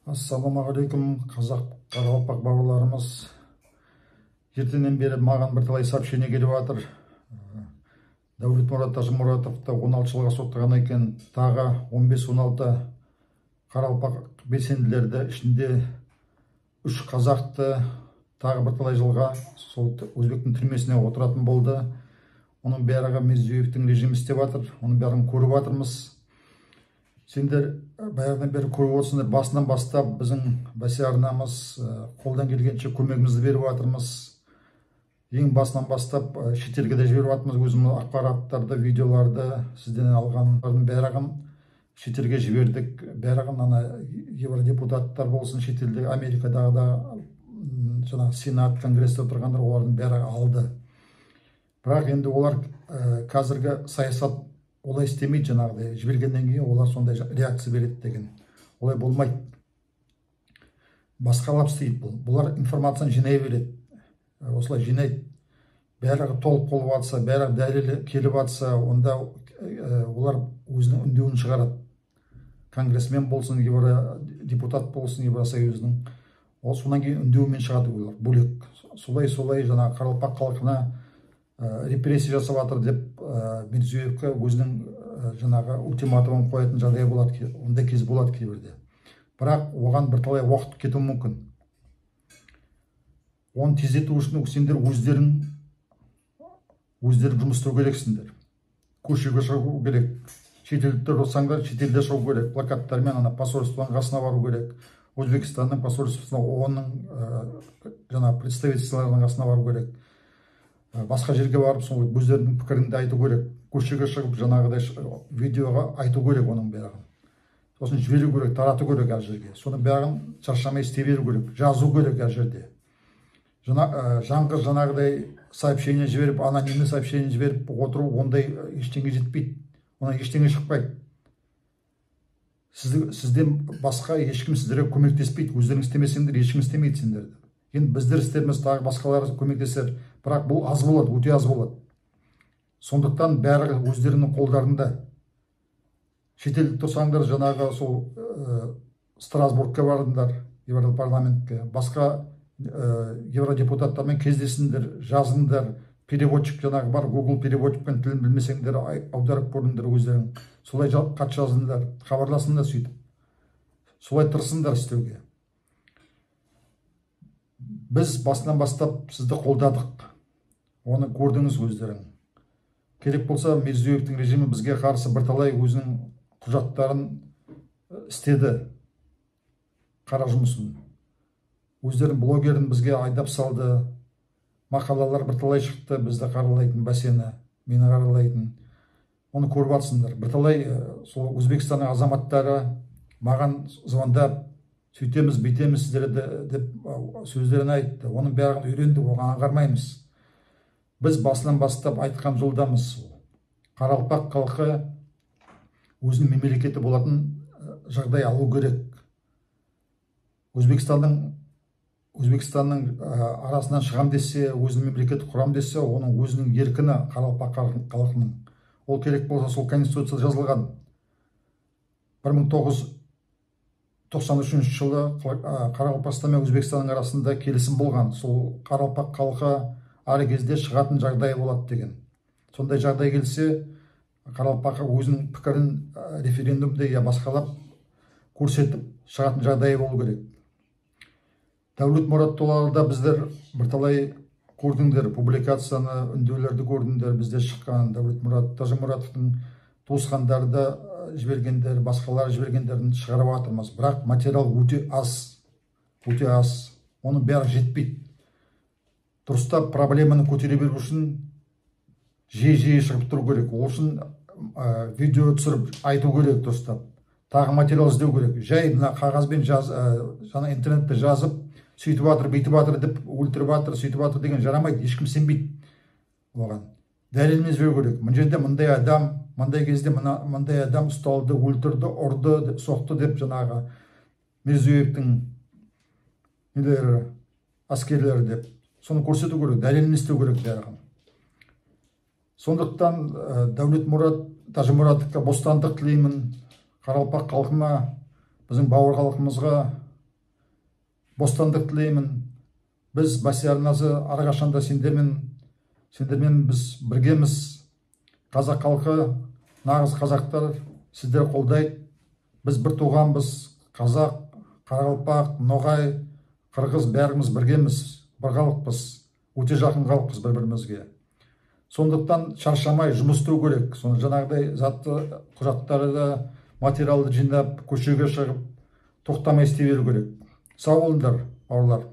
Ассалаумағалейкум, қазақ, қарақалпақ бауырларымыз! Ертеңнен бері маған бірталай сообщение келіп жатыр. Дәулетмұрат Тәжімұратовты 16 жылға соттаған екен, тағы 15-16 қарақалпақ белсенділерді, ішінде үш қазақты, тағы бірталай жылға сол өзбектің түрмесіне отыратын болды. Оның бәрі Мирзиёевтің режимі істеп жатыр, оның бәрін көріп жатырмыз. Сендер баяғыдан бері көріп отырсыңдар, басынан бастап біздің Бәсе арнамыз қолдан келгенше көмегімізді беріп жатырмыз. Ең басынан бастап шетелге де жіберіп жатырмыз өзіміздің ақпараттарды, видеоларды, сізден алғандардың бәрін шетелге жібердік. Бәрін ана евродепутаттар болсын, шетелде, Америкадағы да жаңағы Сенат, Конгрессте отырғандар, олардың бәрі алды. Бірақ енді олар қазіргі саясат олай істемейді, жаңағыдай жібергеннен кейін олар сондай реакция береді деген олай болмайды, басқалап істейді. Бұлар информацияны жинай береді, осылай жинайды. Бәрі толық болып жатса, бәрі дәлелі келіп жатса, онда олар өзінің үндеуін шығарады. Конгрессмен болсын, евродепутат болсын, Евросоюздың, ол содан кейін үндеумен шығады олар бөлек. Солай жаңағы қарақалпақ халқына репрессия жасап жатыр деп Мирзиёевке өзінің жаңағы ультиматумын қоятын жағдай болады, ондай кез болады кейбірде. Бірақ оған бірталай уақыт кетуі мүмкін. Оны тездету үшін сендер өздерің жұмыс істеу керексіңдер, көшеге шығу керек. Шетелде тұрсаңдар, шетелде шығу керек, плакаттармен ана посольствоның қасына бару керек, Өзбекстанның посольствосына, ООН-ның жаңағы представительстволарының қасына бару керек, басқа жерге барып, сол өздерінің пікіріңді айту керек. Көшеге шығып, жаңағыдай видеоға айту керек оның бәрін, сосын жіберу керек, тарату керек әр жерге. Соның бәрін шаршамай істей беру керек, жазу керек әр жерде. Жаңғыз жаңағыдай сообщение жіберіп, анонимный сообщение жіберіп отыру, ондай ештеңе жетпейді, онан ештеңе шықпайды. Сізден басқа ешкім сіздерге көмектеспейді. Өздерің істемесеңдер, ешкім істемейді сендерді. Енді біздер істерміз, тағы басқалар көмектесер, бірақ бұл аз болады, өте аз болады. Сондықтан бәрі өздерінің қолдарында. Шетелде тұрсаңдар, жаңағы сол Страсбургке барыңдар, Европарламентке, басқа евродепутаттармен кездесіңдер, жазыңдар. Переводчик жаңағы бар, Google переводчикпен тілін білмесеңдер, аударып көріңдер өздерің. Солай хат жазыңдар, хабарласыңдар, сөйтіп солай тырысыңдар істеуге. Біз басынан бастап сізді қолдадық, оны көрдіңіз өздерің. Керек болса, Мирзиёевтің режимі бізге қарсы бірталай өзінің құжаттарын істеді, қара жұмысын. Өздерінің блогерін бізге айдап салды, мақалалар бірталай шықты бізді қаралайтын, Бәсені, мені қаралайтын, оны көріп жатсыңдар. Бірталай сол Өзбекстанның азаматтары маған звондап, сөйтеміз, бүйтеміз сіздерді деп сөздерін айтты. Оның бәрін үйрендік, оған аңғармаймыз. Біз басынан бастап айтқан жолдамыз: қарақалпақ халқы өзінің мемлекеті болатын жағдай алу керек, Өзбекстанның арасынан шығам десе, өзінің мемлекеті құрам десе, оның өзінің еркіні, қарақалпақ халқының. Ол керек болса, сол конституцияда жазылған, 1993 жылы Қарақалпақстан мен Өзбекстанның арасында келісім болған, сол қарақалпақ халқы әр кезде шығатын жағдай болады деген. Сондай жағдай келсе, қарақалпақ өзінің пікірін референдумде я басқалап көрсетіп шығатын жағдайы болу керек. Дәулетмұрат туралы да біздер бірталай көрдіңдер, публикацияны, үндеулерді көрдіңдер бізде шыққан. Дәулетмұрат Тәжімұратовтың туысқандары да жібергендер, басқалар жібергендерін шығарып жатырмыз. Бірақ материал өте аз, өте аз, оның бәрі жетпейді. Дұрыстап проблеманы көтере беру үшін жиі-жиі шығып тұру керек. Ол үшін видео түсіріп айту керек дұрыстап, тағы материал іздеу керек. Жай мына қағазбен жаз, жаңа интернетте жазып, сөйтіп жатыр, бүйтіп жатыр деп, өлтіріп жатыр, сөйтіп жатыр деген жарамайды, ешкім сенбейді оған. Дәлелмен жіберу керек: мына жерде мындай адам, мындай кезде мындай адам ұсталды, өлтірді, ұрды, соқты деп, жаңағы Мирзиёевтің нелері, әскерлері деп, соны көрсету керек, дәлелмен істеу керек бәрін. Сондықтан Дәулетмұрат Тәжімұратовқа бостандық тілеймін, қарақалпақ халқыма, біздің бауыр халқымызға. Бостандық тілеймін. Біз Бәсе арнасы әрқашанда сендермен біз біргеміз. Қазақ халқы, нағыз қазақтар сіздер қолдайды. Біз бір туғанбыз. Қазақ, қарақалпақ, ноғай, қырғыз, бәріміз біргеміз, бір халықпыз, өте жақын халықпыз бір-бірімізге. Сондықтан шаршамай жұмыс істеу керек. Соны жаңағыдай затты, құжаттарды, материалды жинап, көшеге шығып, тоқтамай істей беру керек. Сау болыңдар, бауырлар.